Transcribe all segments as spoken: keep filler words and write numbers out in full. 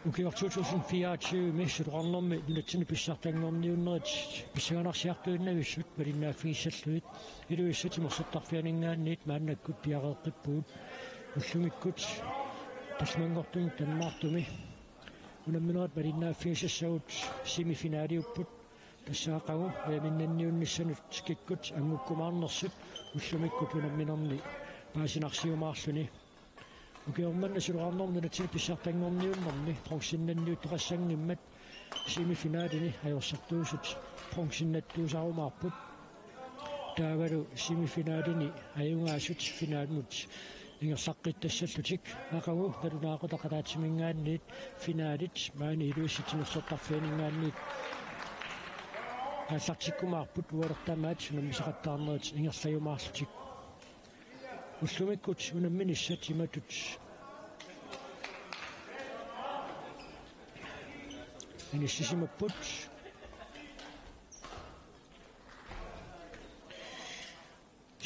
Ukioq to tusind fireogtyve-mi siloqarnermi nunatsinni pissartanngorniunnerit pissanganarsiartuinnavissut malinnaaffigissallugit Ilulissat timersortarfianinngaanniit maannakkut piareeqqippugut. Ullumikkut tallimanngortumi Danmarkimi unamminerit malinnaaffigisassavut semifinaliupput. Tassa aqagu ajaminnanniunnissanut tikikkut angukkumaarnersut ullumikkut unamminerni paasinarsiumaarluni. Ukioq manna siloqarnermi nunatsinni pissartanngorniunnerni bronzennanniuttoqassanngimmat semifinalini ajorsartuusut bronzennattuusarumaarput. Taavalu semifinalini ajugaasut finalimut ingerlaqqittassallutik. Aqagu nalunaaqutaq ataatsiminngaanniit finalit maani Ilulissat timersortarfianinngaanniit aallartikkumaarput, ualertamaat unammisaqattaarnerit ingerlajumaarlutik. Ullumikkut unamminissat imatut inissisimapput.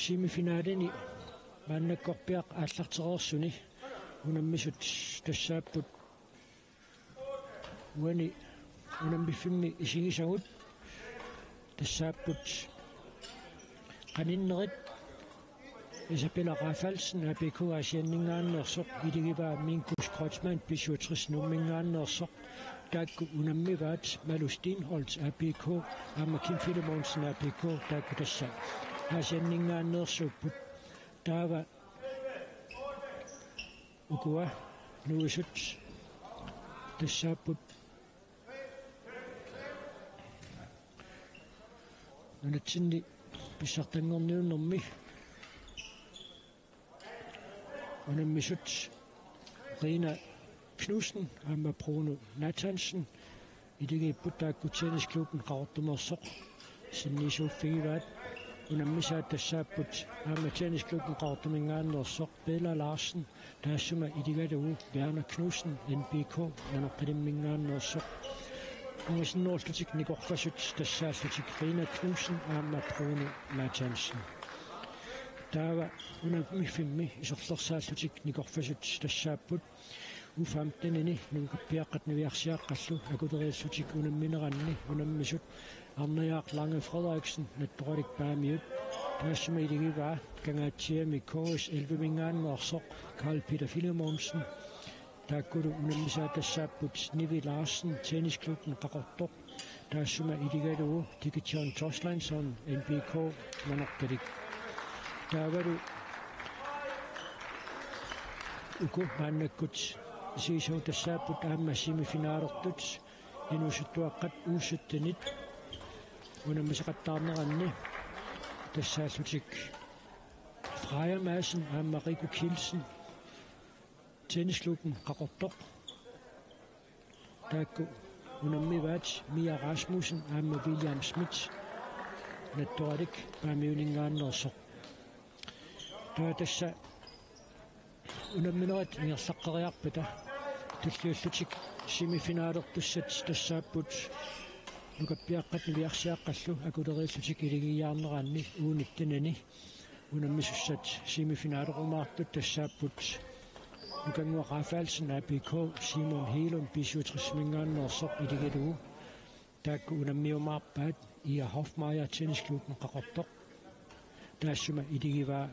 Semifinalini maannakkorpiaq aallartereersuni unammisut tassaapput uani unammiffimmi isigisagut. Tassaapput qaninnerit Isabella Rafaelsen, A B K Aasianninngaanneersoq, iligivaa Minkus Kreutzmann, B syvogtres Nuumminngaanneersoq, taakku unammivaat Malu Steenholdt, A B K, aamma Kim Filemonsen, A B K, taakku tassa Aasianninngaanneersuupput. Taava ukua nuisut tassaapput nunatsinni pissartanngorniunnermi unammisut Rina Knudsen aamma Bruno Nathansen iligiipput, taakku Tennisklubben Qaqortumeersoq sinniisuuffigivaat. Unammisaat tassaapput aamma Tennisklubben Qaqortuminngaanneersoq Bella Larsen, taassuma iligalugu Verner Knudsen, N B K, Nanortalimminngaanneersoq. Ungasinnerullutik nikorfasut tassaallutik Rina Knudsen aamma Bruno Nathansen. Taava unammiffimmi iserlersaallutik nikorfasut tassaapput U femten-ini nukappiaqqat niviarsiaqqallu akuleriillutik unammineranni unammisut Arnajaaq Lange Frederiksen, Nattoralik Paamiut, taassuma iligivaa Kangaatsiami K S elleve-minngaanneersoq Carl Peter Filemonsen, taakkulu unammisaat tassaapput Nivi Larsen, Tennisklubben Qaqortoq, taassuma iligalugu Digition Torslandsson, N B K, Nanortalik. Taavalu uku maannakkut isigisagut tassaapput aamma semifinalertut, inuusuttuaqqat U sytten-it unammisaqattaarneranni tassaallutik Freja Madsen aamma Riku Kielsen, Tennisklubben Qaqortoq, taakku unammivaat Mia Rasmussen aamma William Schmidt, Nattoralik Paamiuninngaanneersoq. Taava tassa unamminerit ingerlaqqeriarpata tulliullutik semifinalertussat tassaapput nukappiaqqat niviarsiaqqallu akuleriillutik iligiiaarneranni U nitten-ini unammisussat semifinaalerumaartut tassaapput Nukannguaq Rafaelsen, A B K, Simon Hegelund, B syvogtres-iminngaanneersoq, iligalugu taakku unammiumaarpaat Ia Hoffmeier, Tennisklubben Qaqortoq, taassuma iligivaa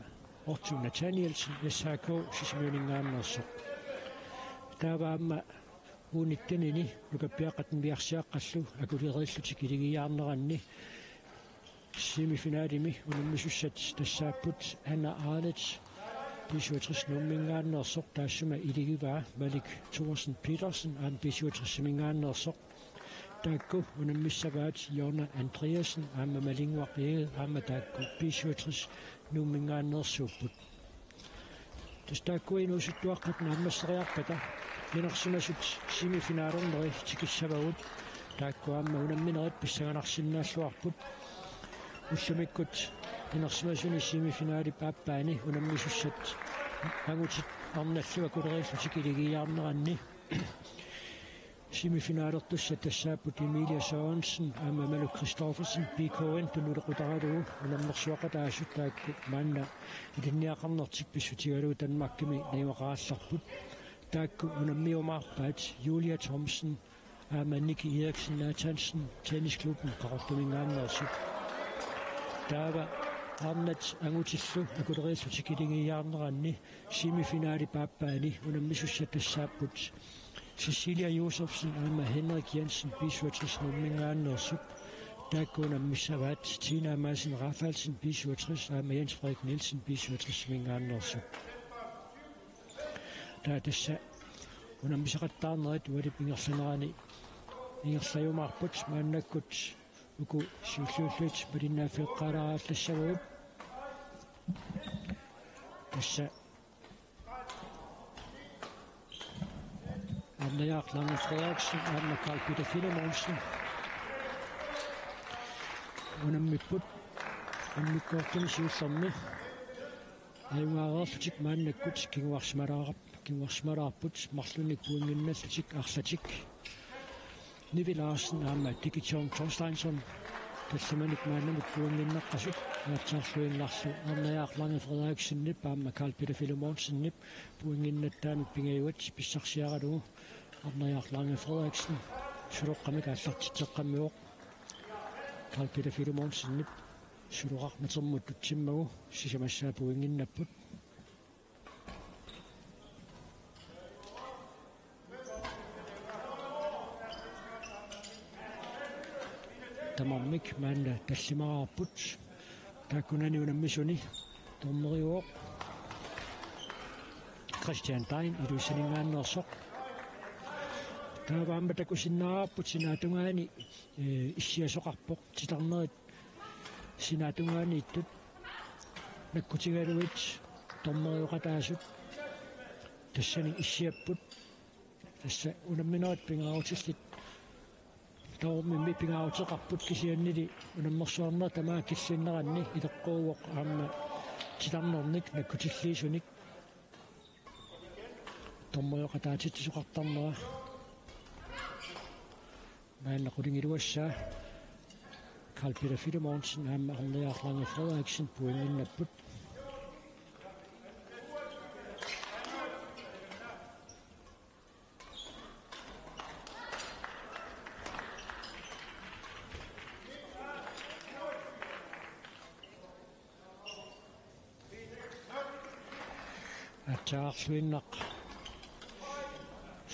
Otto Nathanielsen, S H K, Sisimiuninngaanneersoq. Taava aamma U nitten-ini nukappiaqqat niviarsiaqqallu akuleriillutik iligiiaarneranni semifinalimi unammisussat tassaapput Anna Arnett, B syvogtres Nuumminngaanneersoq, taassuma iligivaa Malik Thorsen Petersen aamma B syvogtres-iminngaanneersoq. Taakku unammissavaat Jonna Andreasen aamma Malinnguaq Egede aamma taakku B syvogtres Nuumminngaanneersuupput. Tassa taakku inuusuttuaqqat naammasseriarpata inersimasut semifinalerneri tikissavagut, taakku aamma unamminerit pissanganarsinnaalluarput. Ullumikkut inersimasuni semifinalip aappaani unammisussat angutit arnallu akuleriillutik iligiiaarneranni semifinalertussat tassaapput Emilia Sørensen aamma Malu Christoffersen, B K N, tunuliaqutaralugu unammersuaqataasut, taakku maanna ilinniaqarnertik pissutigalugu Danmarkimi najugaqarallarput. Taakku unammiumaarpaat Julia Thomsen aamma Nikki Eriksen Nathansen, tennisklubben Qaqortuminngaanneersut. Taava arnat angutillu akuleriillutik iligiiaarneranni semifinale paappaani unammisussat tassaapput Cecilia Josefsen aamma Henrik Jensen B syvogtres Nuumminngaanneersut. Taakku unammissavaat Tina Madsen Rafaelsen B syvogtres aamma Jens Frederik Nielsen B syvogtres Nuumminngaanneersut. Taava tassa unammisaqattaarnerit ualip ingerlanerani ingerlajumaarput, maannakkut uku siulliullutik malinnaaffeeqqaalaarallassaguit. Tassa Arnajaaq Lange Frederiksen aamma Carl Peter Filemonsen unammipput, immikkoortuni siullermi ajugaareerlutik maannakkut kinguarsimalaarp-, kinguarsimalaarput, marlunnik pointinnallutik arlatik. Nivi Larsen aamma Dikitjorn Thorsteinsson tallimanik maannamut pointinneqasut aatsaarluinnarlu Arnajaaq Lange Frederiksenip aamma Carl Peter Filemonsenip pointinnattaanut pingajuat pissarsiaralugu Arnajaaq Lange Frederiksen suloqqamik aallartitseqqammivoq. Carl Peter Filemonsenip suloqarnermut tutsimmagu sisamassaa pointinnapput. Tamarmik maanna tallimaraarput. Taakkunani unammisuni dommeriuvoq Christian Dein Ilulissaninngaanneersoq. Taava aamma takusinnaavarput sinaatungaani, eh, issiasoqarpoq, titarnerit sinaatungaaniittut nakkutigalugit dommerioqataasut tassani issiapput. Tassa unamminerit pingaarutillit taormimmi pingaaruteqarput, kisiannili unammersuarneq tamaat killinneranni ileqquuvoq aamma titarnernik nakkutilliisunik dommerioqataatitsisoqartarnera. Maanna qulingiluassaa Carl Peter Filemonsen aamma Arnajaaq Lange Frederiksen pointinnapput. Aatsaarluinnaq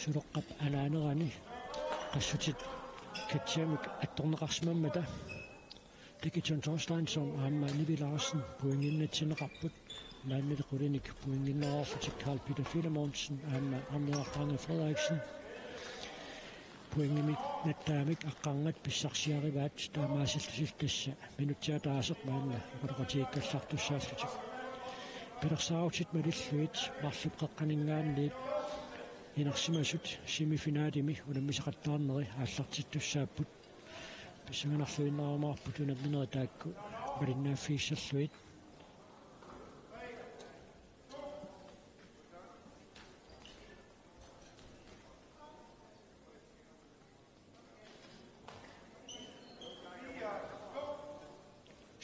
suloqqap anaanerani qassutit katsiamik attorneqarsimammata Dikitjorn Thorsteinsson aamma Nivi Larsen pointinnatsinneqarput. Maannali qulinik pointinnereerlutik Carl Peter Filemonsen aamma Arnajaaq Lange Frederiksen pointimik nattaamik aqqarngat pissarsiarivaat, taamaasillutik tassa minutsit ataaseq maanna oqaloqatigiikkallartussaallutik. Pilersaarutit malillugit marluk qeqqaninngaanniit inersimasut semifinalemi unammisaqattaarneri aallartittussaapput. Pissanganarluinnarumaarput unamminerit taakku malinnaaffigissallutik.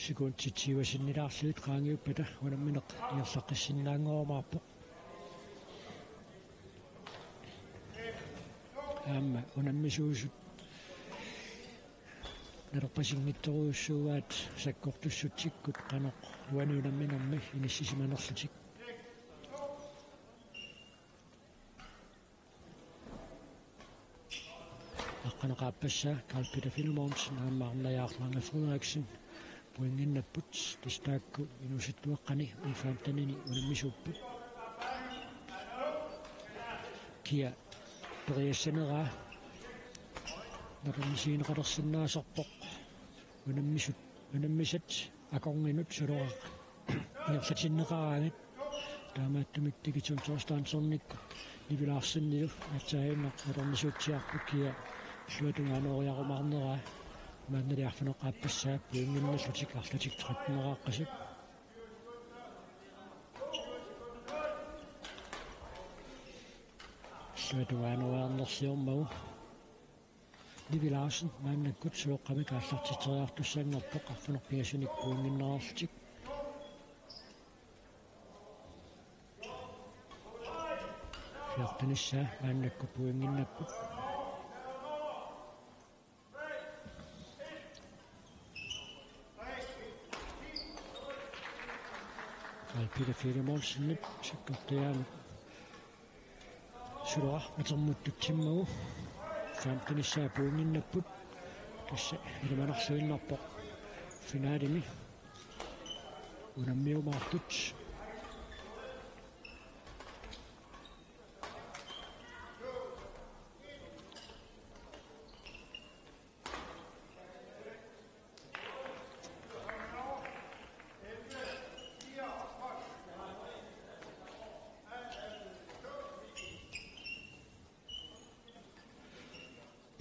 Sekundit tyve sinnilaarlugit qaangiuppata unammineq ingerlaqqissinnaanngorumaarpoq. Aamma unammisuusut nalerpasinngitsorujussuugaat sakkortussutsikkut qanoq uani unamminermi inissisimanerlutik. Aqqaneq-aappassaa Carl Peter Filemonsen aamma Arnajaaq Lange Frederiksen pointinnapput, tassa taakku inuusuttuaqqani U femtenini unammisuupput. Kia periassaneraa nalermisigineqalersinnaasarpoq unammisut, unammisat akornannut suloqaq ingerlatinneqaraangat. Taamaattumik Dikitjorn Thorsteinssonikkut Nivi Larsenilu aatsaannguaq atornisuutsiarpoq kia illuatungaanooriarumaarneraa. Maannali arfineq-aappassaa pointinnallutik arlatik tretteneraqqasut. Illuatungaanooriarnerliormagu Nivi Larsen maannakkut suloqqamik aallartitseriartussanngorpoq arfineq-pingasunik pointinnereerlutik. Artanissaa maannakkut pointinnapput. Carl Peter Filemonsenip sikkortiaanut Suloaq atermuttutsimmagu femtenissaa pointinnapput. Tassa ilimanarluinnarpoq finalimi unammiumaartut.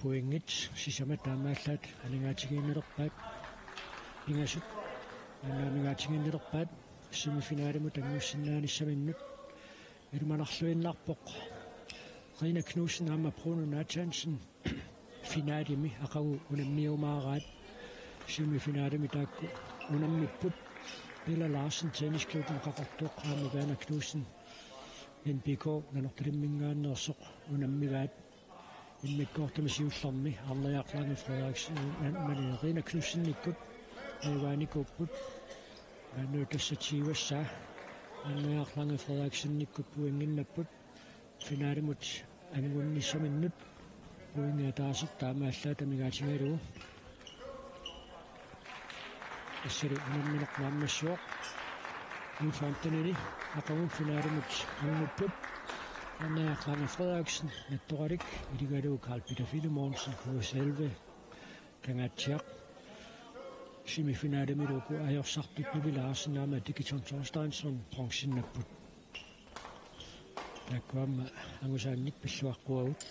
Pointit sisamat taamaallaat amigaatigiinnalerpaat. Pingasut aamma amigaatigiinnalerpaat semifinalimut angussinnaanissaminut. Ilimanarluinnarpoq Rina Knudsen aamma Bruno Nathansen finalimi aqagu unammiumaaraat. Semifinalimi taakku unammipput Pelle Larsen, Tennisklubben Qaqortoq, aamma Werner Knudsen, N B K Nanortalimminngaanneersoq, unammivaat. Immikkoortumi siullermi Arneriaq Lange Frederiksen, Rina Knudsenikkut ajugaanikuupput. Maannalu tassa tyvessaa Arneriaq Lange Frederikseninikkut pointinnapput. Finalimut angunnissaminnut pointit ataaseq taamaallaat amigaatigalugu. Tassali unammineq naammassivoq. U femtenini aqagu finalimut angupput. Arneriaq Lange Frederiksen, Nattoralik, iligalugu Carl Peter Filemonsen, K S elleve, Kangaatsiaq. Semifinalimilu uku ajorsartut Nivi Larsen aamma Digiton Thorsteinsson bronzinnapput. Taakku aamma angusaannik pilluaqquagut.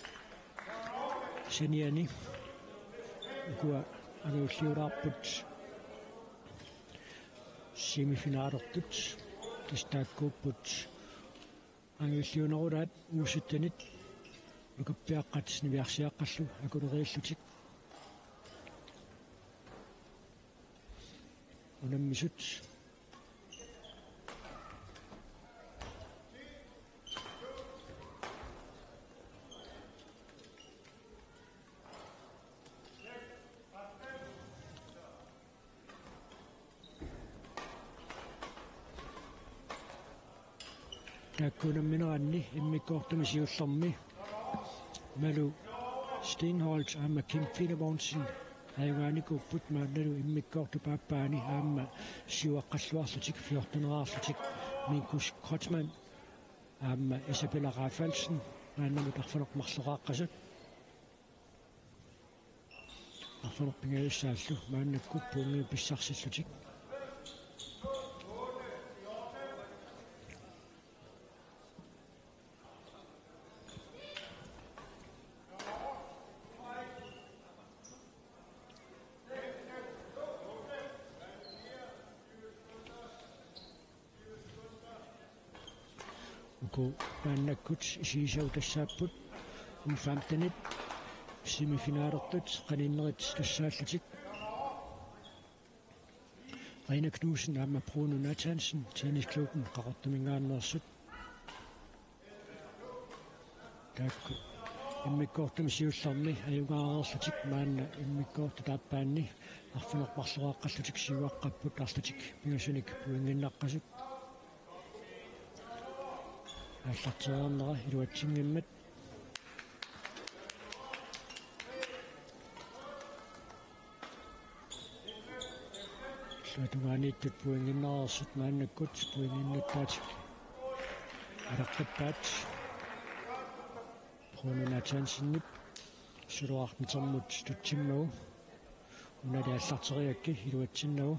Saniani ukua angajulliulaarput semifinalertut, tassa taakkuupput angajulliunerulaat U syttenit, ukappiaqqat niviarsiaqqallu akuleriillutik. Unammisut. Taakku unammineranni immikkoortumi siullermi Malu Steenholdt aamma Kim Filemonsen ajugaanikuupput. Maannalu immikkoortup aappaani aamma siuaqqalluarlutik fjorteneraarlutik Minkus Kreutzmann aamma Isabella Rafaelsen maannamut arfineq-marloqaaqqasut. Arfineq-pingajussaallu maannakkut pointit pissarsillutik. Uku maannakkut isigisavut tassaapput U femtenit semifinalertut qaninnerit tassaallutik. Rina Knudsen aamma Bruno Nathansen, Tennisklubben Qaqortuminngaanneersut. Taakku immikkoortumi siullermi ajugaareerlutik maanna immikkoortut aappaanni arfineq-marloqaaqqallutik siuaqqapput arlatik pingasunik pointinnaqqasut. Aallartereernera iluatsinngimmat. Illuatungaaniittut pointinnereersut maannakkut pointinnattaatik alaqqippaat. Bruno Nathansenip Suloaq atermut tutsimmagu. Unali aallarterigakkit iluatsinnagu.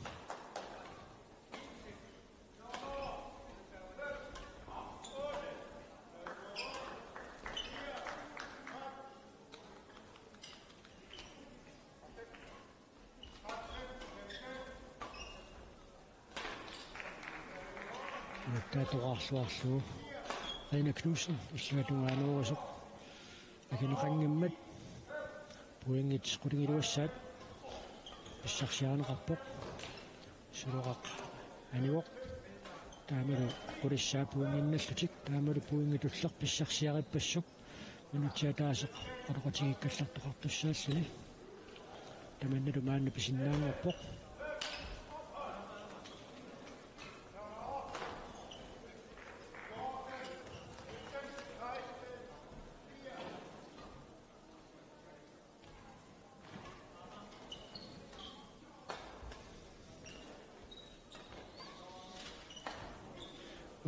Nuttaatoraarluarlugu Rina Knudsen illuatungaanerusoq akineqanngimmat pointit qulingiluassaat pissarsiarineqarpoq. Suloaq anivoq. Taamalu qulissaat pointinnallutik, taamalu pointit tulleq pissarsiarippassuk. Minutsit ataaseq oqaloqatigiikkallartoqartussaalluni. Tamannalu maanna pisinnaanngorpoq.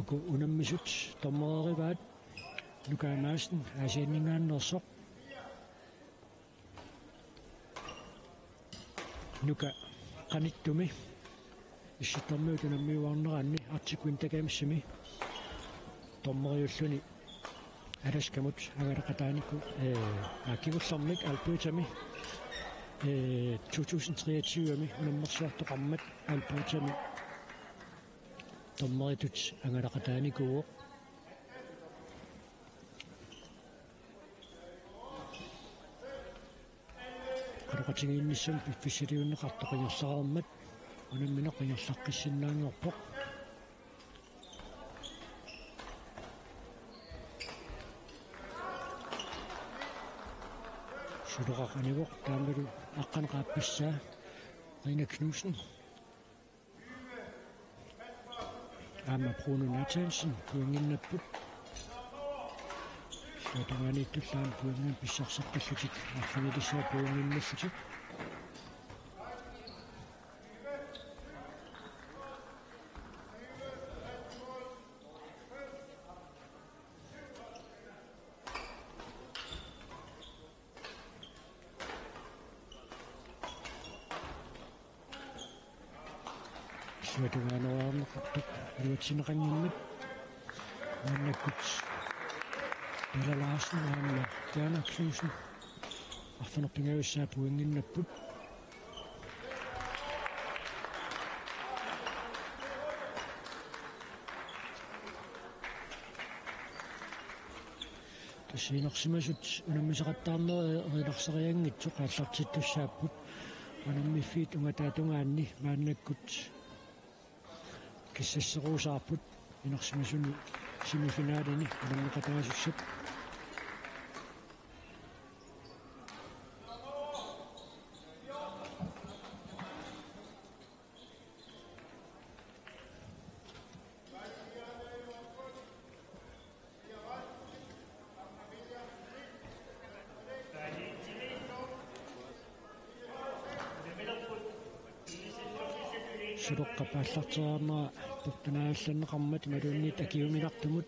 Uku unammisut dommererivaat Nuka Madsen, Aasianninngaanneersoq. Nuka qanittumi issittormiut unammiuarneranni Arctic Winter Gamesimi dommeriulluni Alaskamut angalaqataaniku, ee, aa, kingullermik Albertami, ee, to tusind treogtyve-mi unammersuartoqarmat Albertami dommeritut angalaqataanikuuvoq. Oqaloqatigiinnissamut piffissaliunneqartoq ingerlareermat unammineq ingerlaqqissinnaanngorpoq. Suloqaq anivoq, taamalu aqqaneq-aappassaa Rina Knudsen aamma Bruno Nathansen pointinnapput. Illuatungaaniittullu aamma pointit pissarsippallatik arfinilissaat pointinnallutik. Illuatungaaneruarneqartoq iluatsinneqanngimmat. Maannakkut Pelle Larsen aamma Bjarne Knudsen arfineq-pingajussai pointinnapput. Tassa inersimasut unammisaqattaarnerit erilarsarianngitsut aallartittussaapput. Unammiffiit ungataatungaanni maannakkut kissasseruusaarput inersimasuni semifinalini unammeqataasussat. Suloqqap aallarteriarnera portanaallanneqarmat imaluunniit akiuminartumut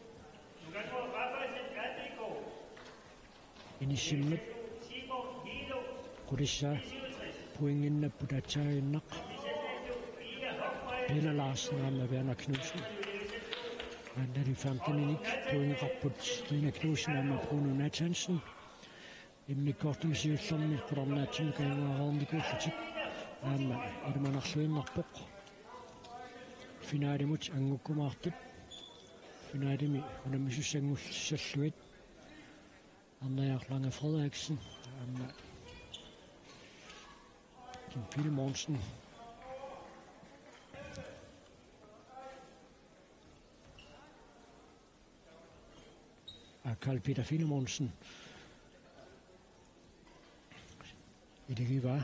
inissimmat qulissaa pointinnapput aatsaaginnaq Pelle Larsen aamma Bjarne Knudsen. Maannali femteninik pointeqarput Rina Knudsen aamma Bruno Nathansen. Immikkoortumi siullermi qularnaatsumik ajugaareernikuullutik aamma ilimanarluinnarpoq. Finalimut angukkumaartut. Finalimi unammisussanngortissallugit Arneriaq Lange Frederiksen aamma Kim Filemonsen. Aa, Carl Peter Filemonsen. Iligivaa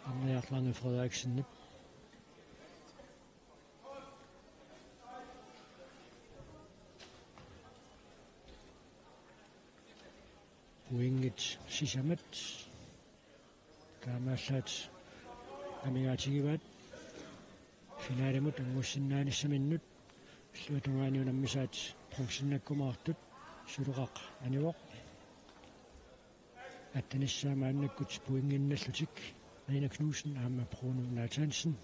Arneriaq Lange Frederiksenip. Pointit sisamat. Taamaallaat amigaatigivaat finalimut angussinnaanissaminut. Illuatungaani unammisaat bronzennakkumaartut. Suloqaq anivoq. Attanissaa maannakkut pointinnallutik Rina Knudsen aamma Bruno Nathansen.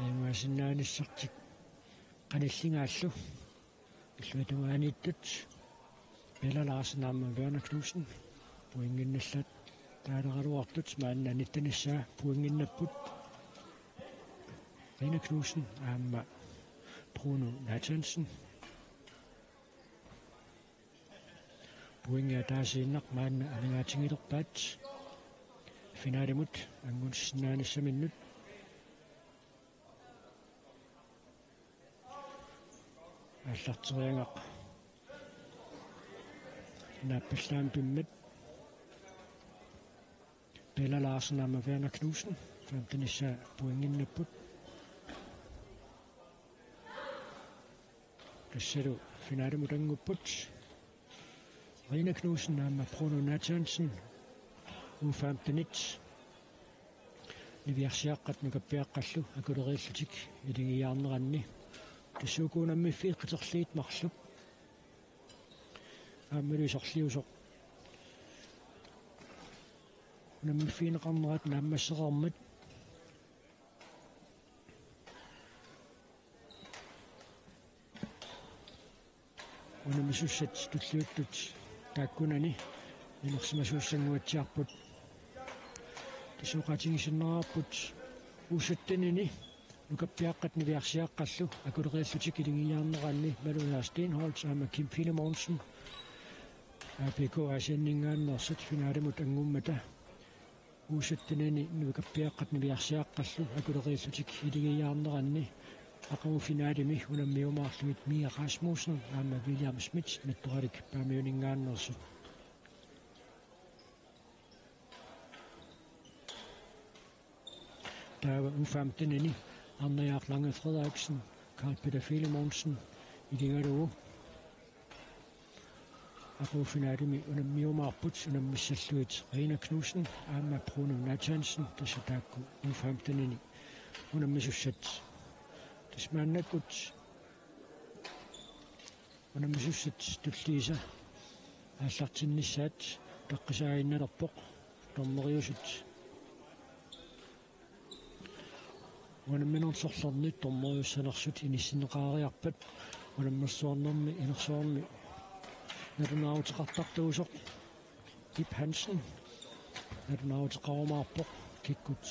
Ajugaasinnaanissatik qanillingaallu illuatungaaniittut Pelle Larsen aamma Bjarne Knudsen pointinnallaat taaleraluartut maanna nittanissaa pointinnapput. Rina Knudsen aamma Bruno Nathansen. Pointi ataasiinnaq maanna aningaatigilerpaat finalimut angusinnaanissaminut. Aallarteriagaq naappallaammat pimmat. Pelle Larsen aamma Werner Knudsen femtenissaa pointinnapput. Tassalu finalimut angupput. Rina Knudsen aamma Bruno Nathansen U femtenit niviarsiaqqat nukappiaqqallu akuleriillutik iligiiaarneranni. Tassa uku unammiffii qiterliit marluk aammalu isorliusoq unammiffigineqarnerat naammassereermat. Unammisussat tulliuttut taakkunani inersimasuussannguatsiarput. Tassa oqaatigisinnaarput U syttenini nukappiaqqat niviarsiaqqallu akuleriillutik iligiiaarneranni Malu Steenholdt aamma Kim Filemonsen A P K Asianninngaanneersut finalimut angummata U syttenini nukappiaqqat niviarsiaqqallu akuleriillutik iligiiaarneranni aqagu finalimi unammiumaarlugit Mia Rasmussen aamma William Schmidt Nattoralik Paamiuninngaanneersut. Taava U femtenini Arne Jaap Lange Frederiksen, Carl Peter Filemonsen iligalugu aqagu finalimi unammiumaarput unammissallugit Rina Knudsen aamma Bruno Nathansen, tassa taakku U femtenini unammisussat. Tassa maannakkut unammisussat tulliisa aallartinnissaat utaqqisaaginnalerpoq dommeriusut. Unamminersorlerni dommeriussanersut inissinneqareerpat unammersuarnermi inersuarmi nalunaaruteqartartuusoq Ib Hansen nalunaaruteqarumaarpoq kikkut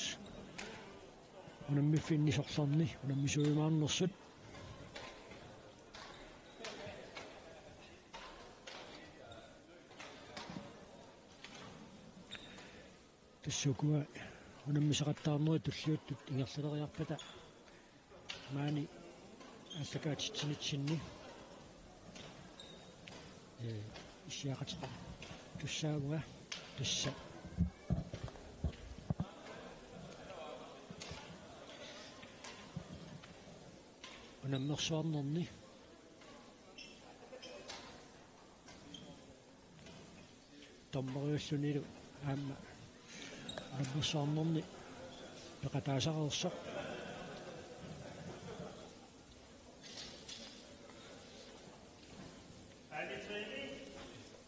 unammiffinnisorlerni unammisuujumaarnersut. Tassa ukua unammisaqattaarnerit tulliuttut ingerlaleriarpata maani aallakaatitsinitsinni, ee, issiaqateqartussaavunga tassa unammersuarnerni dommeriullunilu aamma unammersuarnerni peqataasareersoq.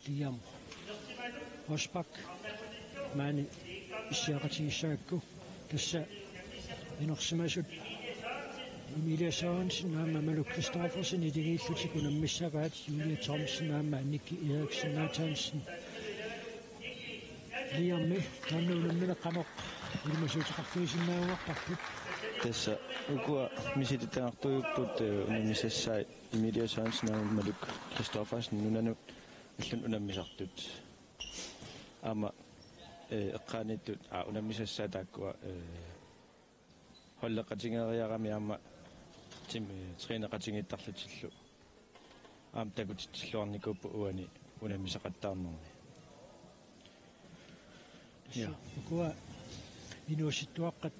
Liam Rosbach maani issiaqatigissaakku, tassa inersimasut Emilia Sørensen aamma Malu Christoffersen iligiillutik unammissavaat, Julia Thomsen aamma Nikki Eriksen Nathansen. Liami, taanna unammineq qanoq ilimasuuteqarfigisinnaajumaarparput? Tassa ukua misilittagartuupput, ee, unammisassaat Emilia Sørensen aamma Malu Christoffersen nunanut allanut unammisartut. Aamma, ee, eqqaaniittut, aa, unammisassaat taakkua, ee, holdeqatigeeriarami aamma tim-, ee, træneqatigiittarlutillu aamma takutitsilluarnikuupput uani unammisaqattaarnermi. Ja. Ukua inuusuttuaqqat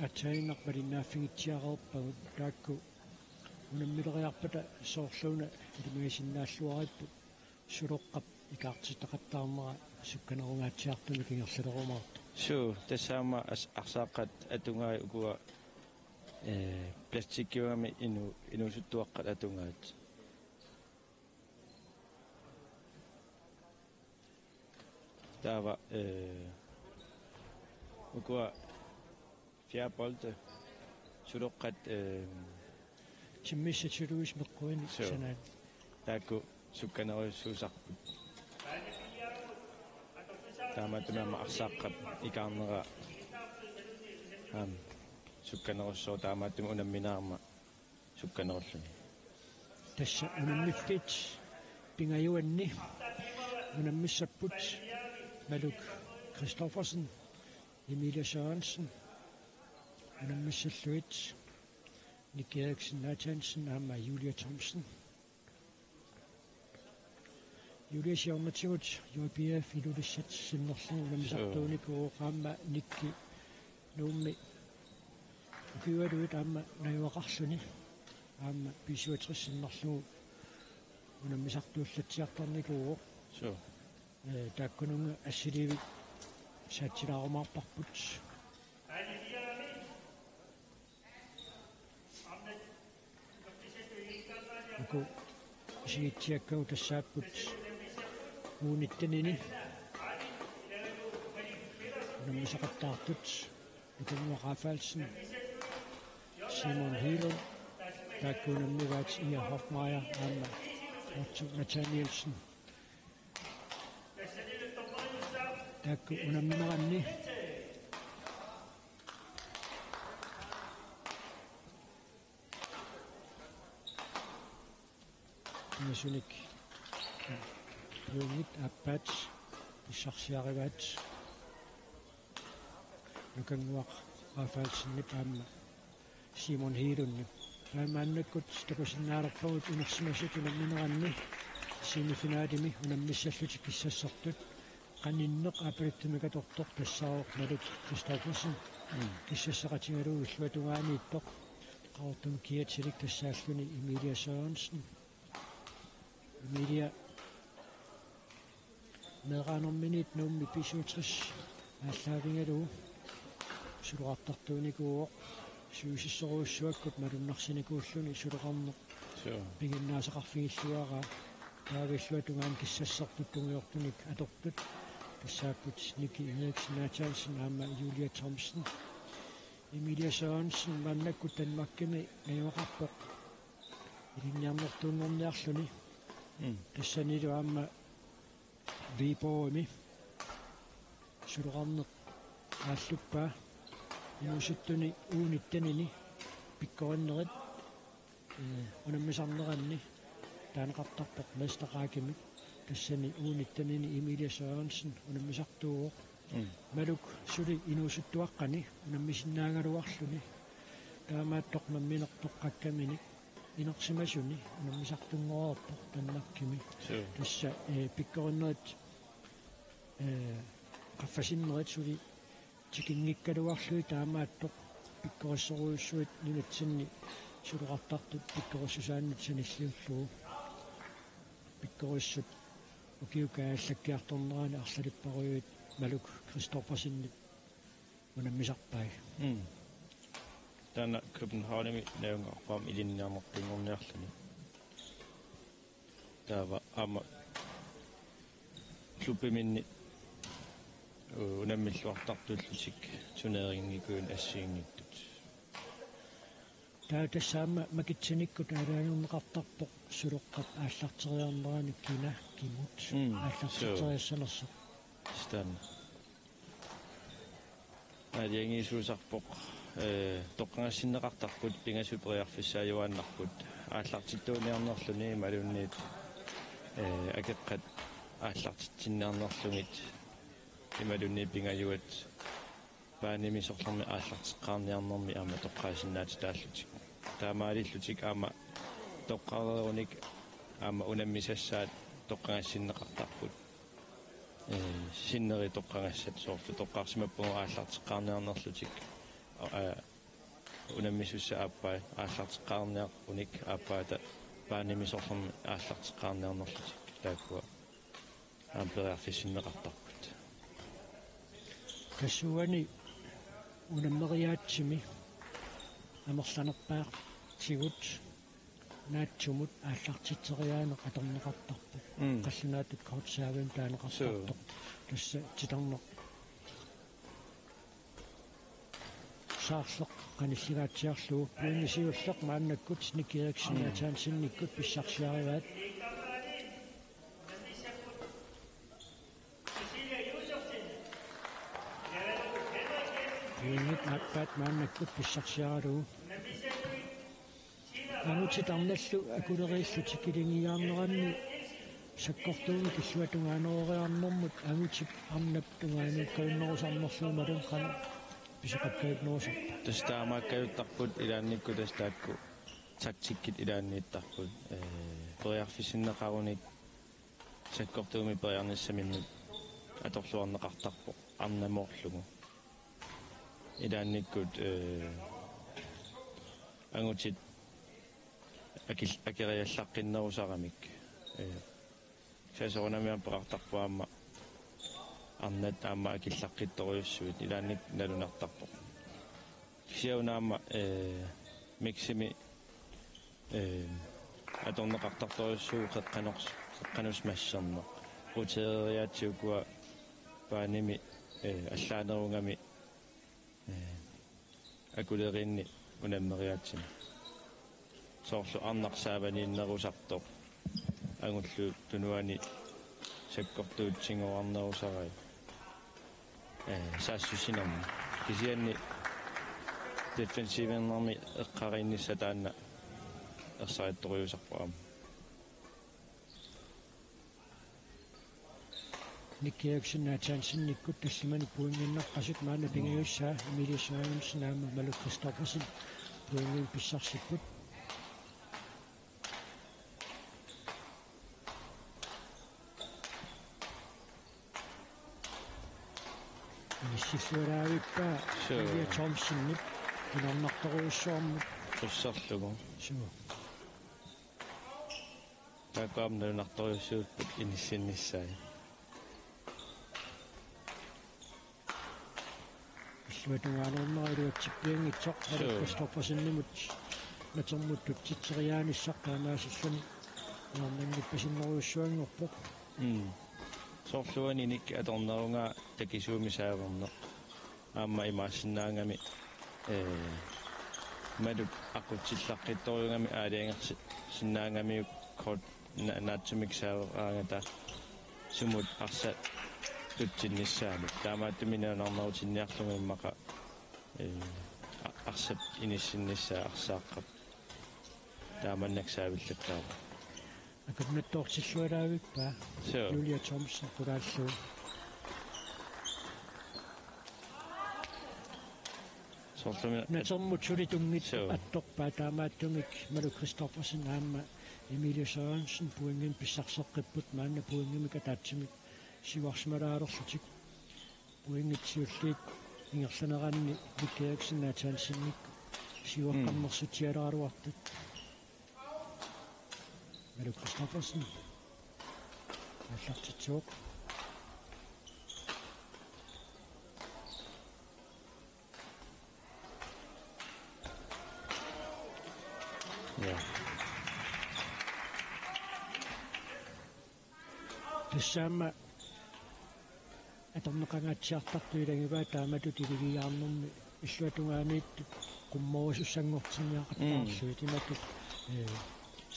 aatsaannguaq malinnaaffigitsiareerpagut, taakku unammileriarpata soorluuna ilimagisinnaalluaripput Suloqqap ikaartitaqattaarnera sukkanerungaatsiartumik ingerlalerumaartoq. Suu, tassa aamma as-, arsaaqqat atugaat ukua, ee, plastikkiugami inu-, inuusuttuaqqat atugaat. Taava, ee, ukua fjerbolde, Suloqqat, ee, timmissat suluisi meqquini. Suu. Sanaat. Taakku sukkanerujussuusarput. Taamaattumik aamma arsaaqqap ikaarnera aamma Sukkanerussaaq taamaattumik unammineq aamma sukkanerulluni. Tassa unammiffik pingajuanni unammissapput Maluk Christoffersen, Emilia Sørensen, unammissallugit Nick Eriksen Nathansen aamma Julia Thomsen. Julia siornatigut J B F Ilulissat sinnerlugu unammisartuunikuuvoq aamma Nikki Nuummi ukiualuit aamma najugaqarluni aamma B syvogtres sinnerlugu unammisartuullatsiartarnikuuvoq. Suu. Eh, taakkununnga assiliivik saatsilaarumaarparput. Uku isigitsiakkagut tassaapput U nittenini unammisaqattaartut Nukannguaq Rafaelsen, Simon Hegelund, taakku unammivaat Ia Hoffmeier aamma Otto Nathanielsen. Taakku unammineranni pingasunit, pingasunit aappaat pissarsiarivaat Nukannguaq Rafaelsenip aamma Simon Hegelundip. Taava maannakkut takusinnaalerpagut inersimasut unammineranni semifinalimi unammissallutik kissassartut qaninneq aappaluttumik atortoq tassaavoq Maluk Christoffersen. Mm. Kissassaqatigalugu illuatungaaniittoq Qaqortumi kiatsilik tassaalluni Emilia Sørensen. Emilia meeraanerminiit Nuummi B syvogtres aallaavigalugu suloqartartuunikuuvoq. Suusissorujussuakkut malunnarsinikuulluni suloqarneq. Suu. Piginnaasaqarfigilluaraa. Taava illuatungaani kissassartut tungujortunik atortut tassaapput Nikki Eriksen Nathansen aamma Julia Thomsen. Emilia Sørensen maannakkut Danmarkimi najugaqarpoq ilinniarnertuunngorniarluni. Mm. Tassanilu aamma Viborgimi suloqarneq aalluppaa inuusuttuni U nittenini pikkorinnerit, eh, unammisarneranni taaneqartarpoq mesterrækkemik. Tassani U nittenini Emilia Sørensen unammisartuuvoq. Mm. Maluk suli inuusuttuaqqani unammisinnaagaluarluni. Taamaattoq nammineq toqqakkaminik inersimasuni unammisartunngoreerpoq Danmarkimi. Suu. Tassa, eh, pikkorinnerit, eh, qaffasinnerit suli tikinngikkaluarlugit taamaattoq pikkorissorujussuit nunatsinni suloqartartut pikkorissusaannut sanilliullugu. Pikkorissut ukiup kaajallakkiartornerani arlalipparujuit Maluk Christoffersenip unammisarpai. Mm. Taanna Københavnimi najugaqarpoq aamma ilinniarnertuunngorniarluni. Taava aamma klubbiminni, u-, unammilluartartullutik turneringikkut assigiinngitsut. Taava tassa aamma makitsinikkut aalajangerneqartarpoq suloqqap aallarteriarnerani kina kimut. Mm, aallartitseriassanersoq. Suu. Taanna. Aalajangiisuusarpoq, eh, toqqagassinneqartarput, pingasut periarfissaajuaannarput, aallartittuuniarnerluni imaluunniit, eh, akeqqat aallartitsinniarnerlugit imaluunniit pingajuat banimi sorlermi aallarteqqaarniarnermi aamma toqqaasinnaatitaallutik. Taamaalillutik aamma toqqareerunik aamma unammisassaat toqqagassinneqartarput. Eh, sinneri toqqagassat soorlu toqqarsimappagu aallarteqqaarniarnerlutik. A-, a-, unammisussat aappaa aallarteqqaarniarunik aappaata banimi sorlermi aallarteqqaarniarnerlutik taakkua aamma periarfissinneqartarput. Tassuuani unammeriaatsimi amerlanerpaatigut naatsumut aallartitseriaaneq atorneqartarpoq. Mm. Qallunaatut kortservimik taaneqartartoq. Suu. Tassa titarneq saarleq qanilligaatsiarlugu. Pointi siulleq maannakkut Nick Eriksen, mm, Nathansenikkut pissarsiarivaat. Uinngit aappaat maannakkut pissarsiaralugu. Angutit arnallu akuleriillutik ilingiaarneranni sakkortuumik illuatungaaneeriarnermut angutip arnap tungaanut kajunnerusarnerlugu malun qanoq pisoqakkajunnerusarpa? Tassa taamaakkajuttarput ilaannikkut tassa taakku taktikkit ilaanniittarput. Ee, periarfissinneqarunik sakkortuumik periarnissaminnut atorluarneqartarpoq arnamoorlugu. Ilaannikkut, ee, angutit akil-, akeriallaqqinnerusaramik. Ee, sasorunamiam peqartarpoq aamma arnat aamma akillaqqittorujussuit ilaannik nalunartarpoq. Kisianni aamma, ee, miksimi, ee, atorneqartartorujussuuvoq qeqqanors-, qeqqanut smasherneq. Rotereeriaatsit ukua baanimi, ee, allaanerugami, ee, akuleriinni unammeriaatsimik. Soorlu arnaq saavaniinnerusartoq. Angullu tunuani sakkortuutsinngoarnerusarai. Ee, saassussinermi. Kisianni defensivinnermi eqqariinnissaq taanna ersarittorujussuusarpoq aamma. Nick Eriksen Nathansenikkut tallimanik pointiinnarpasut maanna pingajussaat Emilie Sørensen aamma Malou Christoffersen pointinik pissarsipput. Inissilluaraavippaa. Suu. Julia Thomsenip inornartorujussuarmut. Qusserlugu. Suu. Taakku aamma nalunartorujussuupput inissinnissaat. Illuatungaaneernerat iluatsippianngitsoq. Suu. Malou Christoffersenimut natermut tutsitseriaanissaq taamaasilluni nuanninnippasinnerujussuanngorpoq. Mm. Soorlu uani Nick atornerugaa takisuumik saaverneq. Aamma imaassinnaagami, ee, Maluk aqutsillaqqittorujugami aalajangersi-, sinnaagamiuk kort na-, naatsumik saaveraangata sumut arsaq tutsinnissaanut. Taamaattumik nalunarnerutinniarlugu immaqa, ee, a-, arsap inissinnissaa arsaaqqap taamannak saavillattaarpoq. Akunnattoortilluaraavippaa. Suu. Julia Thomsen qulaallugu. Soorlumi natermut suli tunngitsoq. Suu. Attorpaa taamaattumik Malou Christoffersen aamma Emilie Sørensen pointinik pissarseqqipput maanna pointimik ataatsimik siuarsimalaalerlutik. Pointit siulliit ingerlaneranni Nick Eriksen Nathansenikkut siuaqqammersutsialeraluartut. Malou Christoffersen. Aallartitsivoq. Ja. Tassa aamma atorneqangaatsiartartut ilagivaat taamatut iligiiaarnermi illuatungaaniittut qummorisussanngortinniaqattaarlugit. Mm. Imatut, ee,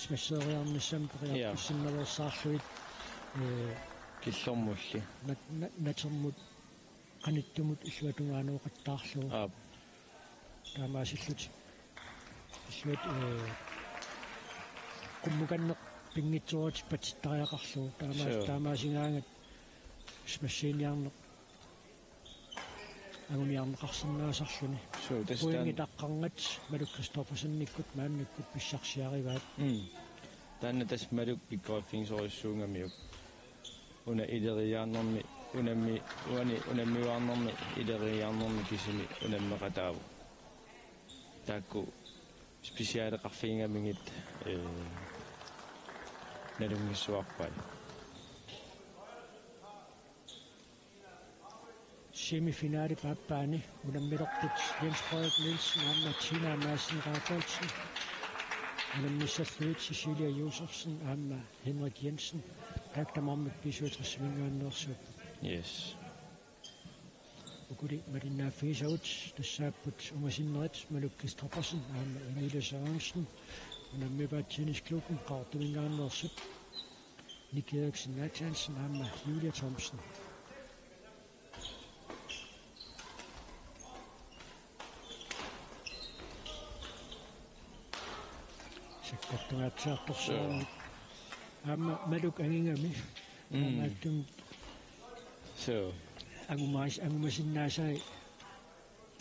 smasheeriarnissamut. Ja. Periarfissinnaveersaarlugit, ee, killormulli. Nat-, na-, natermut qanittumut illuatungaaneqattaarlugu. Aap. Taamaasillutik. Illuat, ee, qummukanneq pinngitsooratik patittariaqarlugu. Taamaas-, suu, taamaasigaangat smashiiniarneq anguniarneqarsinnaasarluni. Suu, tassa pointit taanna aqqarngat Malou Christoffersenikkut maannakkut pissarsiarivaat. Mm. Taanna tassa Maluk pikkoriffigisorujussuugamiuk. Una ileriiaarnermi, unammi-, uani unammiuaarnermi ileriiaarnermi kisimi unammeqataavoq. Taakku specialeqarfigigamigit, ee, nalunngissuarpai. Semifinalip aappaani unammilerput Jens Frederik Nielsen aamma Tina Madsen Radolfsen. Unammissallugit Cecilia Josefsen aamma Henrik Jensen. Taakku tamarmik B syvogtres-iminngaanneersuupput. Yes. Ukuli malinnaaffigisagut tassaapput ungasinnerit Maluk Christoffersen aamma Emilie Sørensen. Unammipaat tennisklubben Qaqortuminngaanneersut. Nick Eriksen Nathansen aamma Julia Thomsen. Takkuttunngatsiartorsuarnik. Aamma Maluk angigami. Mm. Aamma attum. Suu. Angumas-, angumasinnaasai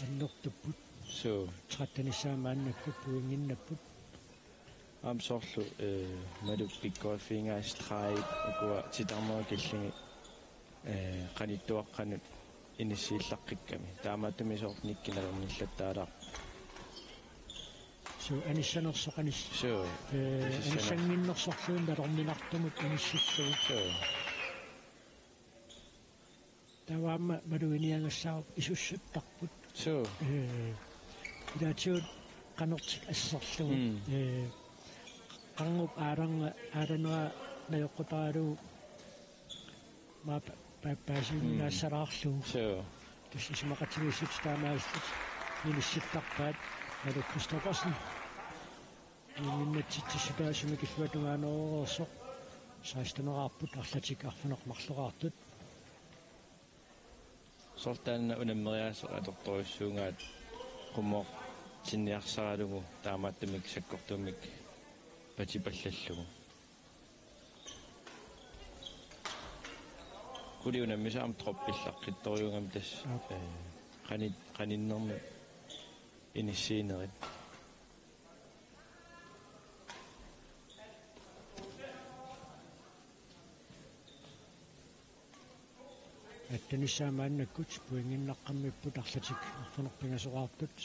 annertupput. Suu. Trettenissaa maannakkut pointiinnapput. Aamma soorlu, eh, Maluk pikkoriffigigaat streg ukua titarnerup killingit, eh, qanittuaqqanut inissiillaqqikkami. Taamaattumik soorlu nikki nalernillattaalaarpoq. Suu, anissanersoq anis-, suu, eh, anissanginnersorluunniit nalorninartumut inissillugu. Suu. Taava aamma Maluk iniagassaavoq isussuttarput. Suu. Eh, ilaatigut qanertik asserlugu. Mm. Eh, qarnup aalarna-, aalanera najoqqutaralugu maa pa-, pa-, paasiunnaassalaarlugu. Mm. Suu. Tassa isumaqatigiissutit taamaalillutik inissittarpaat Maluk Christoffersen. Inunnitsitsissutaa sumik illuatungaaneereersoq. Seksteneraarput arlatik arfineq-marloraartut. Soorlu taanna unammeriaaseq atortorujussuugaat qummut sinniarsaralugu taamaattumik sakkortuumik patipallallugu. Qulit unammisut aamma droppillaqqittorujuugami tassa. Aap. Eh, qanit-, qaninnermut inissiinerit. Attenissaa maannakkut pointiinnaqqammipput arlatik arfineq-pingasoraartut.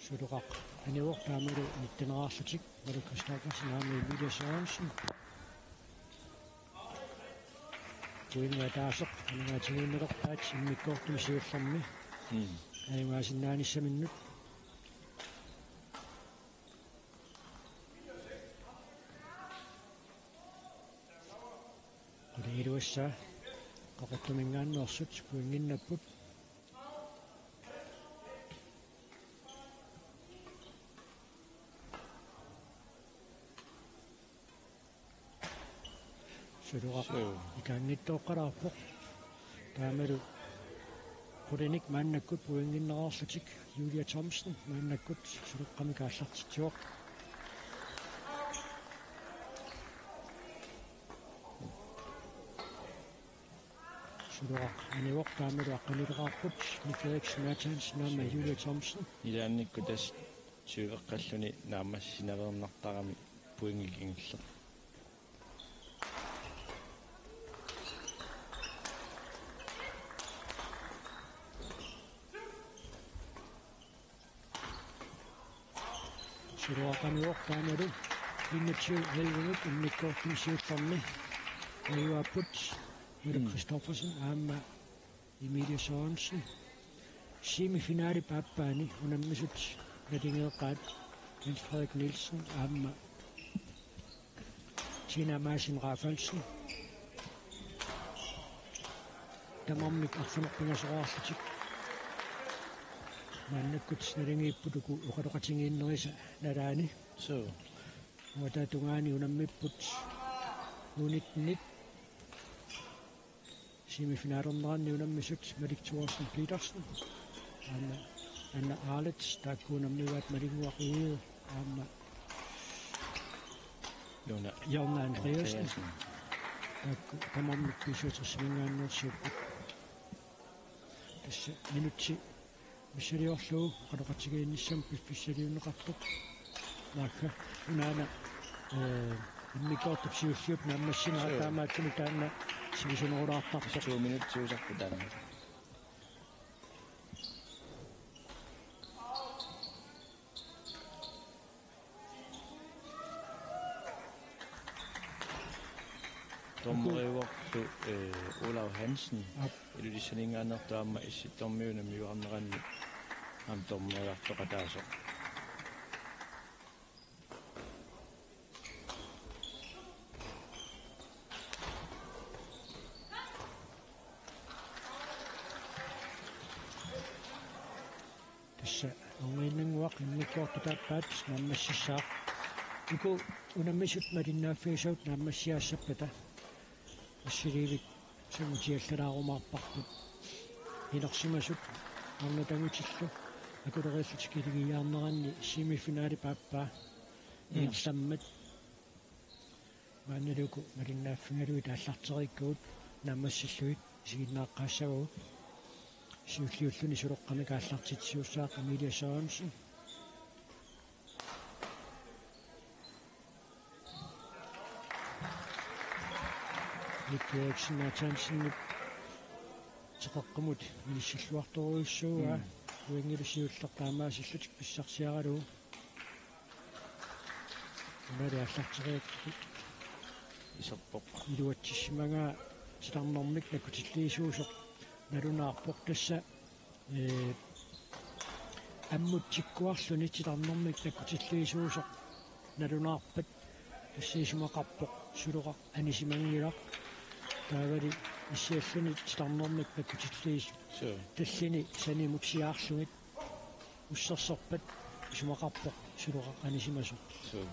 Suloqaq anivoq taamalu nitteneraarlutik Maluk Christoffersen aamma Emilie Sørensen. Pointit ataaseq aningaasaliinerpaat immikkoortumi siullermi. Mm. Ajugaasinnaanissaminut. Qulit iluassaa Qaqortuminngaanneersut pointiinnapput. Suloqaq. Suu. Ikaanngitsooqqalaarpoq. Taamalu qulinik maannakkut pointiinnaraarlutik Julia Thomsen maannakkut suloqqamik aallartitsivoq. Suloqaq anivoq taamalu aqqanileqaarput Nick Eriksen Nathansen aamma Julia Thomsen. Ilaannikkut tassa tyveqqalluni naammassinaveernartarami pointit kingulleq. Suloqaq anivoq taamalu enogtyve elleve immikkoortumi siullermi. Ajuaapput Mille Mm. Christoffersen aamma Emilie Sørensen. Semifinalip aappaani unammisut naligeeqaat Jens Frederik Nielsen aamma Tina Madsen Rafaelsen. Tamarmik arfineq-pingasoraarlutik maannakkut naligiipput uku oqaloqatigiinnerisa nalaani. Suu. Uataa tungaani unammipput U nittenit. Semifinalerneranni unammisut Malik Thorsen Petersen, aamma Anna Arlets, taakku unammivaat Malinnguaq Egede, aamma Jonna. Jonna Andreasen. Andreasen. Taakku tamarmik B syvogtres-iminngaanneersuupput. Tassa minutsi missiliorlugu oqaloqatigiinnissamut piffissaliunneqartoq. Naagga unaana, eh, immikkoortup siulliup naammassineq Suu. Taamaattumik taanna sivisunerulaartarpoq. To minutsiusarpoq taanna. Dommeriuarlu, eh, Olav Hansen. Aap. Ilulissaninngaanneersoq aamma issittormiunut miuarneranni aamma dommeriartoqataasoq. Tassa Erniinnannguaq immikkoortut aappaat naammassissaaq. Uku unammisut malinnaaffigisavut naammassiaassappata assiliivik sangutiallalaarumaarparput. Inersimasut arnat angutillu akuleriillutik iligiiaarneranni semifinalip aappaa. Mm. Ingerlammat maannalu uku malinnaaffigalugit aallartereerikkagut naammassillugit isiginnaaqqaassavagut. Siulliulluni suloqqamik aallartitsisuussaaq Emilie Sørensen. Nick Eriksen Nathansenip teqeqqumut inissilluartorujussuuaa. Mm. Uingilu siulleq taamaasillutik pissarsiaralugu. Unaali aallartereerikkagut. Iserpoq. Iluatsissimagaa titarnermik nakkutilliisuusoq nalunaarpoq tassa, ee, ammut tikkuarluni titarnermik nakkutilliisuusoq nalunaarpat tassa isumaqarpoq Suloqaq anisimanngilaq. Taavali issialluni titarnermik nakkutilliis-, suu, tallini sanimut siaarlugit ussersorpat isumaqarpoq Suloqaq anisimasoq. Suu.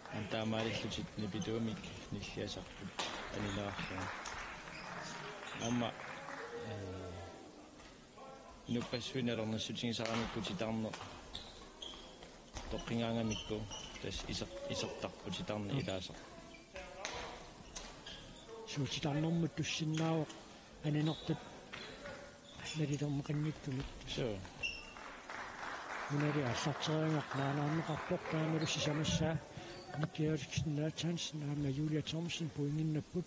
Aamma taamaalillutik nipituumik nilliasarput anilaarlugu. Aamma, ee, inuppassuit nalornissutigisaramikku titarneq toqqigaangamikku tassa iser-, isertarput titarneq. Mm. Ilaasaq. Suu, titarnermut tussinnaavoq aninertut nalilerneqanngitsumik. Suu. Unaali aallarteriarneqarpoq taamalu sisamassaa Nick Eriksen Nathansen aamma Julia Thomsen pointinnapput.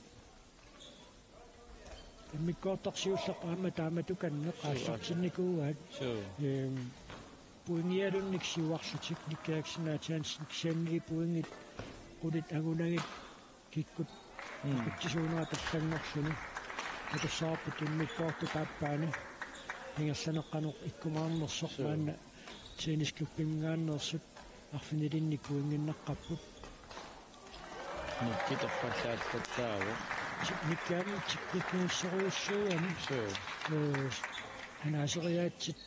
Immikkoortoq siulleq aamma taamatukanneq, suu, aallartinnikuuaat. Suu. Ehm, pointialunnik siuarlutik Nick Eriksen Nathansen kisianni pointit qulit angunagit kikkut, mm, akutsisuunerat allanngorluni. Takussavarput immikkoortup aappaani ingerlaneq qanoq ikkumaarnersoq. Suu. Maanna tennisklubbimingaanneersut arfinilinnik pointinnaqqapput. Nikki torrallaallattaavoq. Ti-, Nikki aamma teknikkiussorujussuugami. Suu. Ee, anaaseriaatsit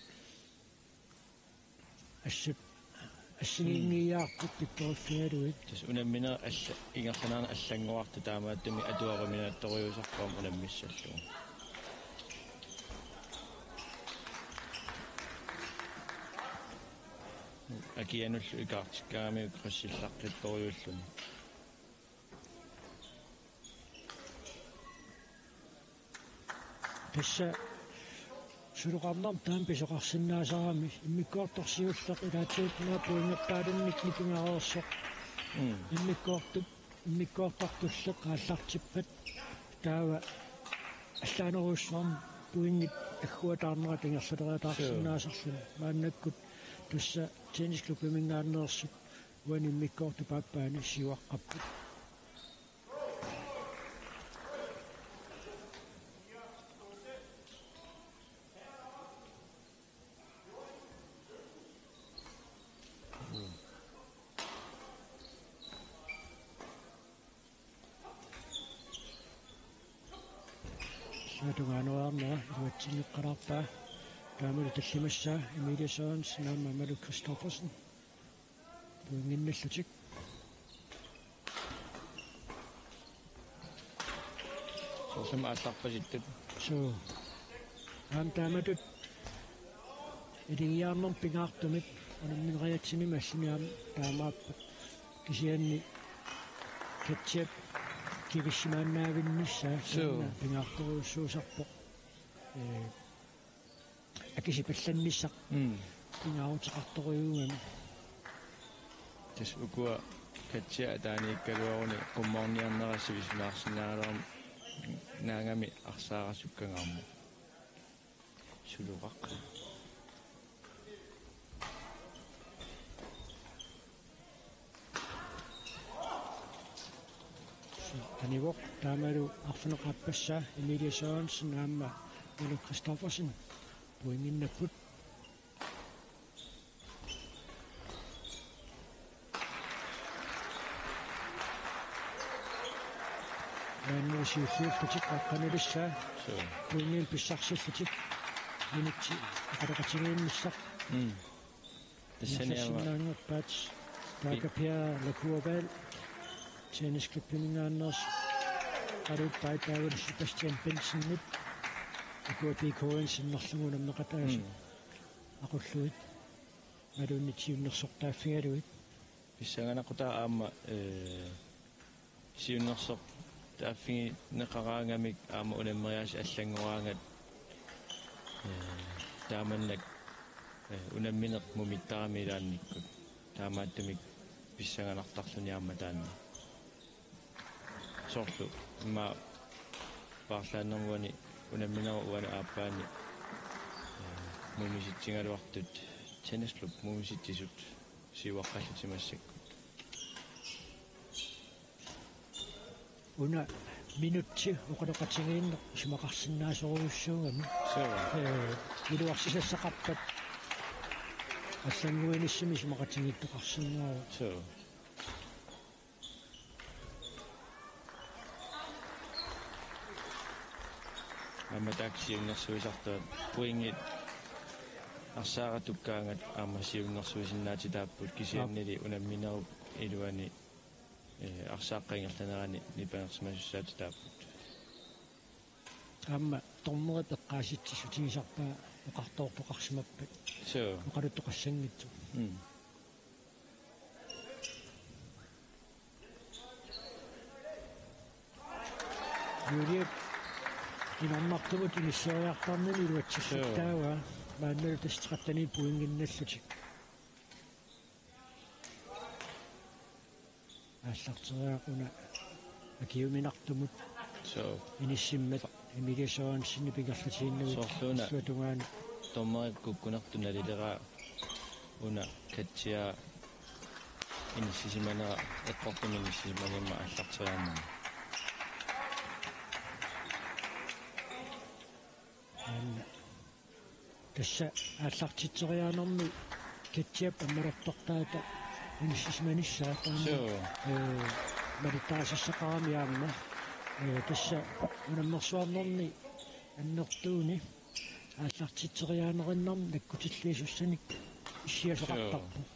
assut assigiinngiiaarput pittoriffigalugit. Tassa unamminerit alla-, ingerlanerani allanngorartut taamaattumik atuaruminaattorujussuusarput unammissallugu. Akianullu ikaartikkaangamiuk qassit aallaqqittorujuulluni. Tassa suloqarnermut taama pisoqarsinnaasarami, immikkoortoq siulleq ilaatigut una pointertaalunnik nipigareersoq. Mm. Immikkoortup, immikkoortoq tulleq aallartippat taava allaanerujussuarmik pointit agguataarnerat ingerlateriataarsinnaasarluni. Suu. Maannakkut tassa tennisklubbimingaanneersut uani immikkoortup aappaani siuaqqapput. Tungaanut aamma iluatsinneqalaarpaa. Taamalu tallimassaa Emilie Sørensen aamma Malu Christoffersen pointinnallutik. Soorlumi aallarpasittut. Suu. Aamma taamatut iligiarnermik pingaartumik unammineriatsinni allimi aamma taamaappat. Kisianni Katjap kivissimaannaavinnissaa. Suu. Taanna pingaartorujussuusarpoq. Ee, akisipallannissaq. Mm. Pingaaruteqartorujuugami. Tassa ukua Katja ataaniikkaluaruni qummoorniarnera sivisunaarsinnaagaluarmat naagami arsaarasukkangaarmat. Suloqaq. Anivoq taamalu arfineq-aappassaa Emilie Sørensen aamma Malu Christoffersen pointinnapput. Maanna siulliullutik aqqaneqarnissaa. Suu. Pointinik pissarsillutik. Minutsit aqqaneqatigiinnissaq. Mm. Tassani aamma. Ingerlassinnaanngorpaat. Taaka Pia Lakuapaal. Tennisklubbimingaanneersoq. Qaluuppai taavalu Sebastian Bensenip. Ukua P K-imi sinnerlugu unammeqataasoq. Mm. Aqullugit. Maluunniit siunnersortaaffigalugit. Pissanganaqqutaa aamma, ee, siunnersoq taaffigineqaraangamik aamma unammeriaasiit allanngoraangat, ee, taamannak, ee, unammineq mumittarami ilaannikkut. Taamaattumik pissanganartarluni aamma taanna. Soorlu immaqa paarlaannermut uani unamminerup uani aappaani, ee, mumisitsigaluartut, tennisklub mumisitsisut siuaqqallutik massakkut. Una minutsi oqaloqatigiinneq isumaqarsinnaasorujussuugami. Suu. Ee, iluarsisassaqarpat allannguinissami isumaqatigiittoqarsinnaavoq. Suu. Aamma taakku siunnersuisartut pointit arsaaratukkaangat aamma siunnersuisinnaatitaapput kisiannili unamminerup iluani, ee, arsaaqqap ingerlanerani nipangersimasussaatitaapput. Aamma dommerip eqqaasitsissutigisarpaa oqartoortoqarsimappat. Suu. Oqaluttoqassanngitsoq. Mm. Juliep inornartumut inisseriartarnini iluatsilluttaavaa. Suu. Maannalu tassa tretteninik pointinnallutik. Aallarteriaraq una akiuminartumut. Suu. Inissimmat Emilie Sørensenip ingerlatiinnavik. Soorlu una illuatungaani. Dommerip kukkunertut nalileraa una Katja inissisimanera eqqortumik inissisimagimmat aallarteriarnermi. Aamma tassa aallartitseriaanermi Katjap ammalortortaata inissisimanissaa taanna. Suu. Ee, malittarisassaqarami aamma. Ee, tassa unammersuarnerni annertuuni aallartitseriaanerannut nakkutilliisussanik issiasoqartarpoq. Suu.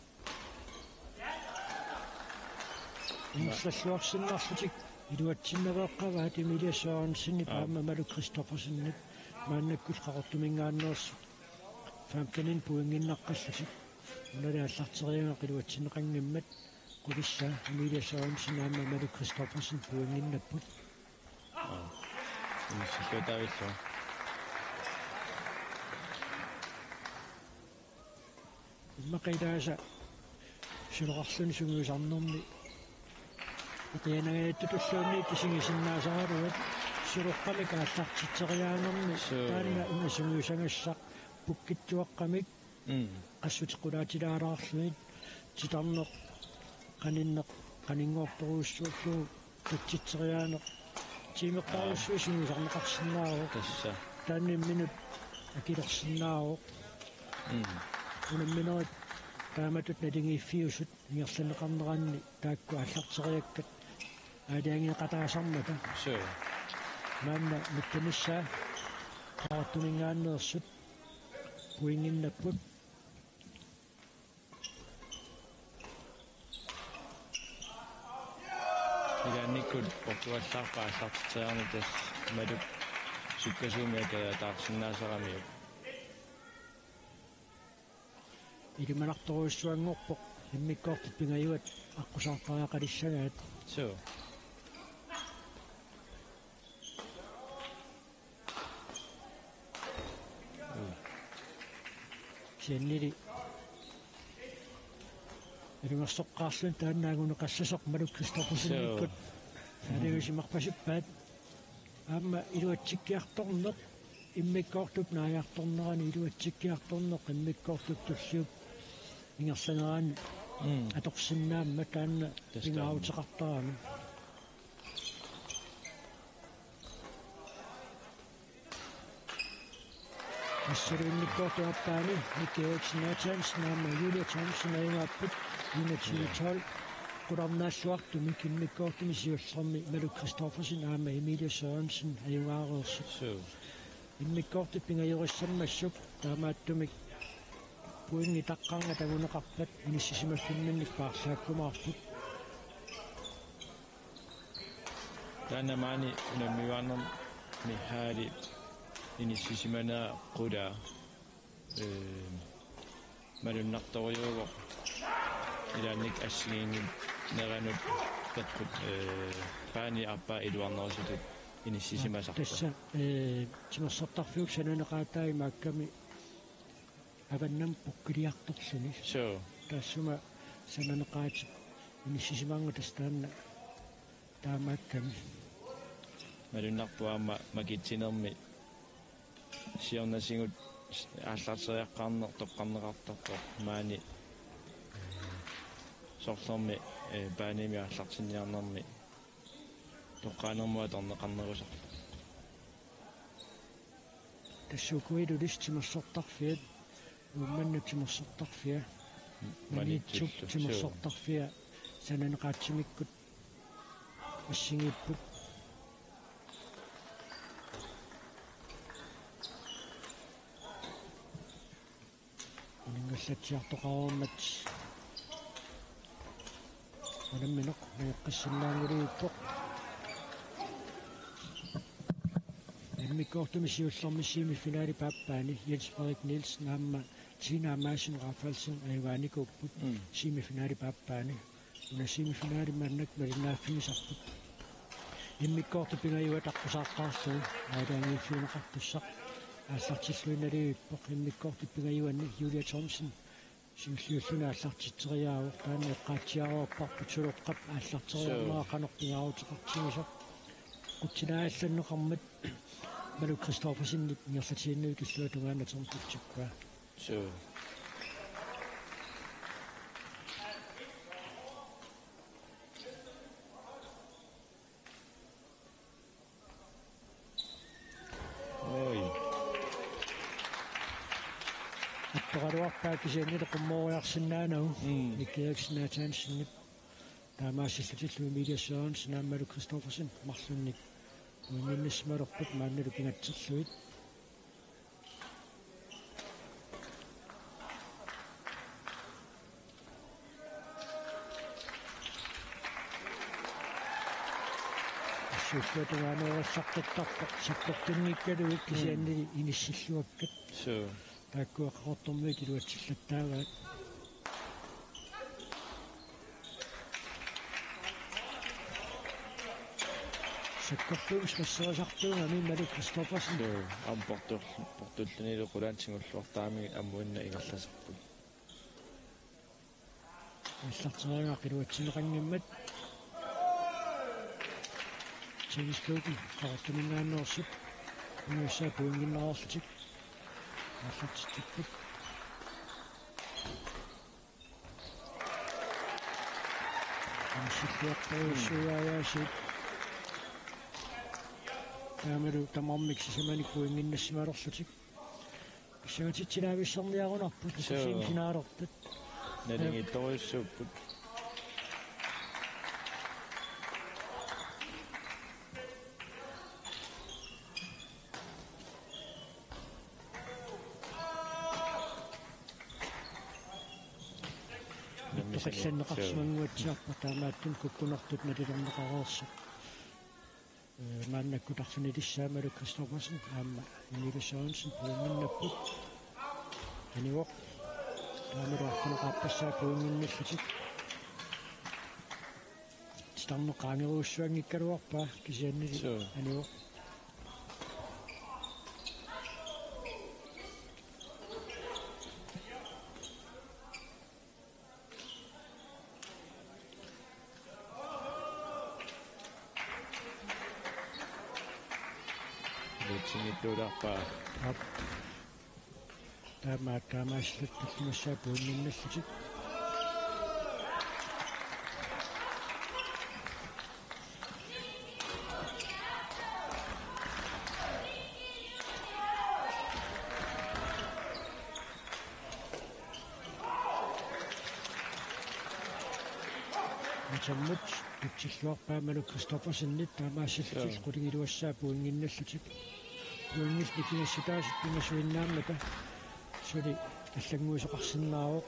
Ingerlalluarsinnarlutik iluatsinnaveeqqavaat Emilie Sørensenip, aa, aamma Malu Christoffersenip maannakkut Qaqortumingaanneersut femteninik pointinnaqqallutik. Unali aallarteriagaq iluatsinneqanngimmat qulissaa Emilie Sørensen aamma Malu Christoffersen pointinnapput. Aa, inissilluataavillugu. Immaqa ilaasa suloqarluni sungiusarnermi iqianangajattutulluunniit isigisinnaasaraluat suloqqamik aallartitseriaanermi. Suu. Taanna una sungiusagassaq pukkitsuaqqamik. Mm. Qassutit qulaatilaalaarlugit titarneq qaninneq qaninngortorujussuullugu tatsitseriaaneq tiimeqqaarujussuit sungiusarneqarsinnaavoq. Tassa. Taanna imminut akilersinnaavoq. Mm. Unamminerit taamatut naligiiffiusut ingerlanneqarneranni taakku aallarteriakkat aalajangeeqataasarmata. Suu. Maanna mittanissaa Qaqortumingaanneersut pointinnapput. Ilaannikkut portugallaarpaa aallartitseriarneq tassa Maluk sukkasuumik akajataarsinnaasaramiuk. Ilimanartorujussuanngorpoq immikkoortut pingajuat aqqusaartariaqalissagaat. Suu. Kisiannili ilungersoqqaarluni taanna anguneqassasoq Maluk Christoffersenikkut. Suu. Aalajangiusimarpasippaat. Aamma iluatsikkiartorneq immikkoortup naajartornerani iluatsikkiartorneq immikkoortup tulliup ingerlanerani. Mm. Atorsinnaammat taanna. Tassa taanna. Pingaaruteqartarami. Assut immikkoortup aappaani Mikael Nathansen aamma Julia Thomsen ajugaapput enogtyve tolv. Qularnaalluartumik immikkoortumi siullermi Maluk Christoffersen aamma Emilie Sørensen ajugaareersut. Suu. Immikkoortut pingajorissammassuk taamaattumik pointit taqqarngat anguneqarpat inissisimaffinninnik paarlaakkumaarput. Taanna maani unammiuaarnermi halli inissisimanera qulaa, ee, malunnartorujuuvoq. Ilaanni assigiinngineranut peqqut, eh, paani aappaa iluarnerusutut inissisimasarput. Tassa, eh, timersortarfiup sananeqaataa imaakkami avannamut pukkiliartorluni. Suu. Taassuma sananeqaatip inissisimaarnata tassa taanna taamaakkami. Malunnarpoq aamma makitsinermi siornatigut aallarteriaqqaarneq toqqarneqartarpoq maani soorlumi, eh, paanimi aallartinniarnermi toqqaanermut atorneqarnerusarpoq. Tassa uku Ilulissi timersortarfiat, Uummannap timersortarfia, Maniitsup Maniitsullu, timersortarfia, sananeqaatsimikkut assigiipput. Uninngallatsiartoqareermat unammineq najoqqissinnaanngorluinnarpoq. Immikkoortumi siullermi semifinalip aappaani Jens Frederik Nielsen aamma Tina Madsen Rafaelsen ajugaanikuupput. Mm. Semifinalip aappaani. Una semifinali maannakkut malinnaaffigisarput. Immikkoortut pingajuat taqqusaaqqaarlugu aalajangiiffigineqartussaq aallartilluinnarluinnarpoq. Immikkoortut pingajuanni Julia Thomsen siulliulluni aallartitseriaavoq, taanna eqqaatsiaroorparput suloqqap aallarteriarnera qanoq pingaaruteqartigisoq. Qutsinajallanneqarmat Malu Christoffersenip ingerlatiinnut killua tungaanut atorneqartippaa. Suu. Oi. Attoraluarpaa kisianni qummoriarsinnaanagu. Mm. Nick Eriksen Nathansenip taamaassillutillu Emilie Sørensen aammalu Christoffersen marlunnik uinginnissimalerput maannalu pingatserlugit. Assuullua tungaanut eqqarsartittarput sakkortunngikkaluit kisiannili inissilluakkat. Suu. Taakkua Qaqortormiut iluatsillattaavaat. Sakkortuumik masserisartuugami Malu Christoffersen. Suu, aamma portul-, portullunilu qulaani tigulluartaramigit ammuinnaq ingerlasarput. Aallarteriaraa iluatsinneqanngimmat. Tennis Klubbi Qaqortuminngaanneersut unnuissaa pointinneqarlutik aallartitsipput. Ansilluartorujussuugaasiit. Taamalu tamarmik sisamanik pointinnissimalerlutik. Pissangatitsinnaavissarniarunarput. Suu. Semifinallerput. Naligiittorujussuupput. Toqillanneqarsimannguatsiarpoq taamaattumik kukkunertut nalilerneqareersoq. Eh, maannakkut arfinilissaat Malu Christoffersen aamma Emilie Sørensen pointinnerput. Anivoq. Taamalu arfineq-aappassaa pointinnillutik. Titarneq qaangerujussuanngikkaluarpaa kisiannili. Suu. Anivoq. Iluatsinngitsuulaarpaa. Aap. Taama-, taamaasillutik tullimassaat pointinniillutik. Asammut pitsilluarpaa Malu Christoffersenip taamaasillutik. Joo. Qulingiluassaat pointinniillutik. Pointit nikingassutaasut pingasuinnaammata suli allannguisoqarsinnaavoq.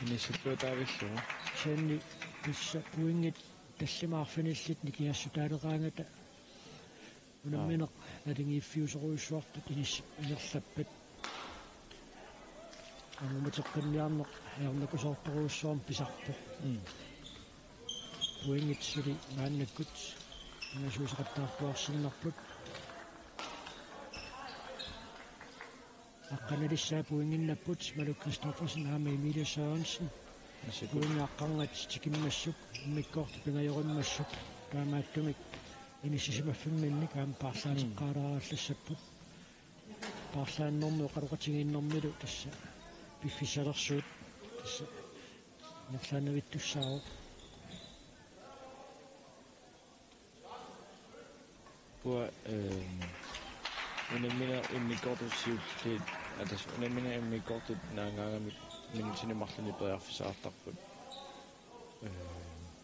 Inissilluataavillugu. Kisianni tassa pointit tallimat arfinillit nikingassutaaleraangata unammineq. Aa. Naligiiffiusorujussuartut inis-, ingerlappat. Angummateqqinniarneq ajornakusoortorujussuarmik pisarpoq. Mm. Pointit suli maannakkut pingasuuseqattaartuarsinnarput. Aqqanelissaat pointinnapput Malou Christoffersen aamma Emilie Sørensen. Massakkut. Pointit aqqarngat tikimmassuk immikkoortut pingajorimmassuk. Taamaattumik inissisimaffimminnik aamma paarlaateqqaalaarallassapput. Paarlaannermi oqaloqatigiinnermilu tassa piffissalersuut tassa ingerlaannavittussaavoq. Uanga, ehm, unammineq immikkoortut siulliit, atas unammineq immikkoortut naanngaangamik minutsini marlunni periarfissaqartarput. Ehm,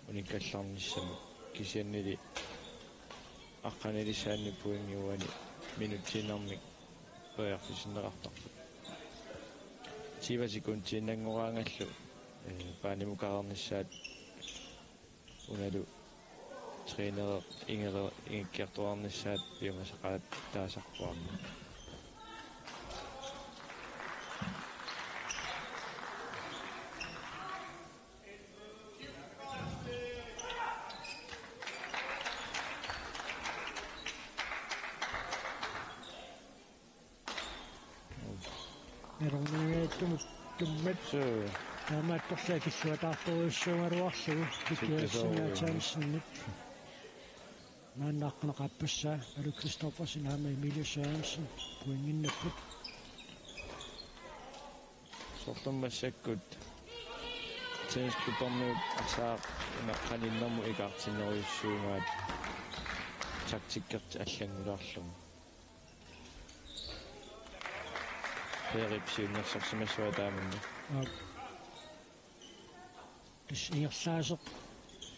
unikkallarnissamut kisiannili aqqanelissaanni pointit uani minutsiinnarmik periarfissinneqartarput. Tyve sekundiinnanngoraangallu, eh, baanimukareernissaat unalu trænerit ingere-, ingikkiartuaarnissaat piumasaqaataasarpoq aamma. Nalorninngaanniittumut tummat. Suu. Taamaattorli akilluataartorujussuugaluarlugu Nicky Eriksen Nathansenip. Maanna aqqaneq-aappassaa Malou Christoffersen aamma Emilie Sørensen pointinnapput. Soorlu massakkut tennisklubbimiut arsaq una qaninnermut ikaartinnerujussuugaat taktikkertik allanngulaarlugit. Peerip siunnersorsimassavaa taamanna. Aap. Tassa ingerlaaseq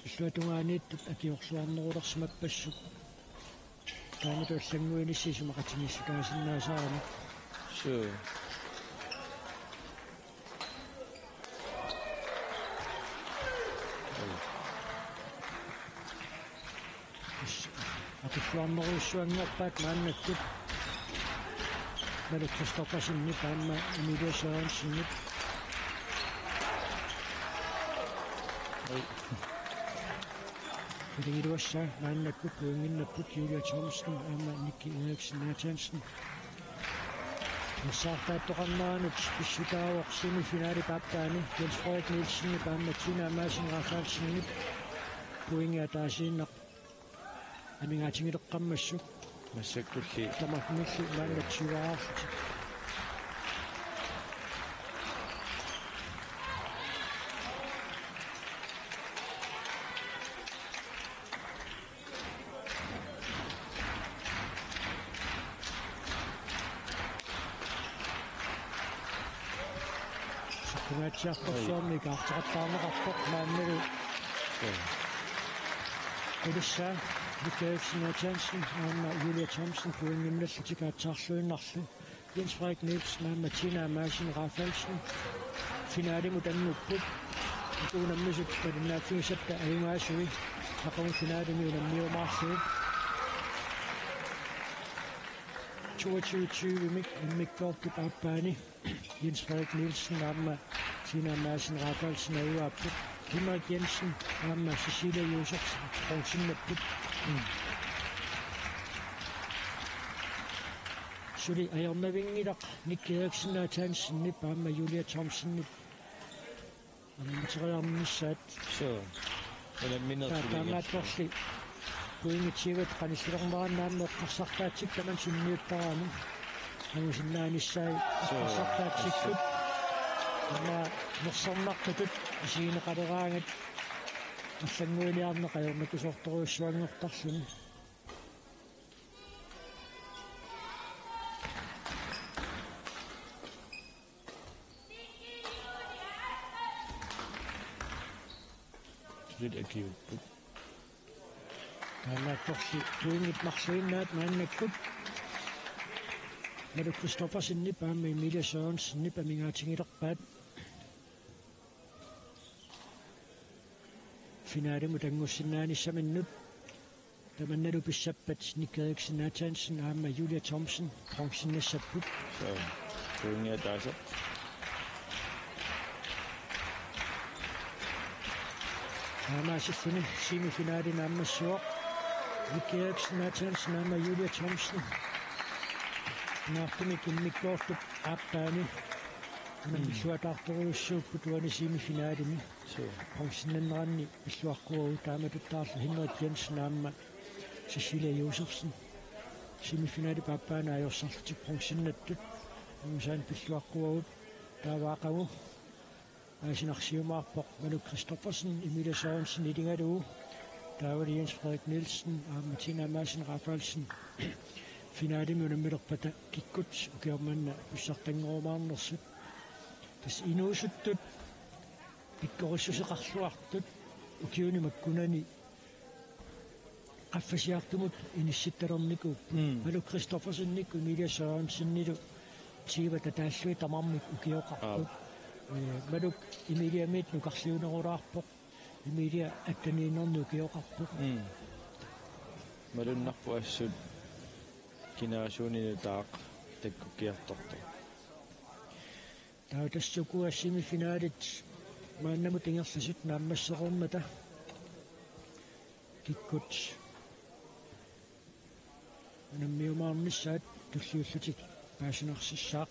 illuatungaaniittut akiorluarnerulersimappassuk. Taanna allannguinissi isumaqatigiissutaasinnaasaramik. Suu. Aqilluarnerujussuanngorpaat maannakkut. Malou Christoffersenip aamma Emilie Sørensenip. Oi. Iligiluassaa maannakkut pointinnapput Julia Thomsen aamma Nicky Eriksen Nathansen. Nassaartaattoqarneranut pissutaavoq semifinalip aappaani Jens Frederik Nielsenip aamma Tina Madsen Rafaelsenip pointit ataasiinnaq amigaatigileqqammassuk. Massakkulli. Tamakkununnga maanna tyvearlutik. Saqqumaatsiartorsuarmik ikaarteqattaarneqarpoq maannalu. Qulissaa Nicky Eriksen Nathansen aamma Julia Thomsen pointinnallutik aatsaarluinnarlu. Jens Frederik Nielsen aamma Tina Madsen Rafaelsen finalimut angupput. Unammisut malinnaaffigisatta ajugaasui aqagu finalimi unammiumaarlugit. Toogtyve tyve-mik immikkoortup aappaani Jens Frederik Nielsen aamma Tina Madsen Rafaelsen ajugaapput. Henrik Jensen aamma Cecilia Josefsen bronzinnapput. Suli ajornavinngilaq Nicky Eriksen Nathansenip aamma Julia Thomsenip angummateriarnissaat. Suu. Unammineq. Ta-, suligiga. Taamaattorli pointit qanillilernerannut aamma eqqarsartaatsikkut tamanna sunniuttaraami. Angusinnaanissaat. Suu. Eqqarsartaatsikkut. Aamma nersornartutut isigineqaleraangat allannguiniarneq ajornakusoortorujussuanngortarluni. Sulit akiupput. Taamaattorli pointit marluinnaat maannakkut. Malou Christoffersenip aamma Emilie Sørensenip amigaatigilerpaat finalimut anngussinnaanissaminut. Tamannalu pissappat Nicky Eriksen Nathansen aamma Julia Thomsen bronzinnassapput. Suu, pointit ataaseq. Taamaasilluni semifinali naammassivoq. Mikael Nathansen aamma Julia Thomsen. Naartumik immikkoortup aappaani. Unamilluataartorujussuupput uani semifinalimi. Suu. Bronzenneranni illuaqquagut taamatuttaarlu Henrik Jensen aamma Cecilia Josefsen. Semifinalip aappaani ajorsarlutik bronzennattut. Usaani pilluaqquagut taava aqagu. Aasinarsiumaarpoq Manu Christoffersen, Emilia Sørensen iligalugu. Taavali Jens Frederik Nielsen, aamma Tina Madsen Rafaelsen. Finalimi unammilerpata kikkut ukioq manna pissartanngorumaarnersut. Tassa inuusuttut pikkorissuseqarluartut ukiuni makkunani qaffasiartumut inissittalerniku. Mm. Manu Christoffersenilu Emilia Sørensenilu tyve tataallui tamarmik ukioqarput. Aap. Ee, Manu Emiliamiit nukarliunerulaarpoq. Emilia atteniinerni ukioqarpoq. Mm. Malunnarpoq assut kinaasuunini taaq takkukkiartortoq. Taava tassa ukua semifinalit maannamut ingerlasut naammassereermata kikkut unammiumaarnissaat tulliullutik paasinarsissaaq.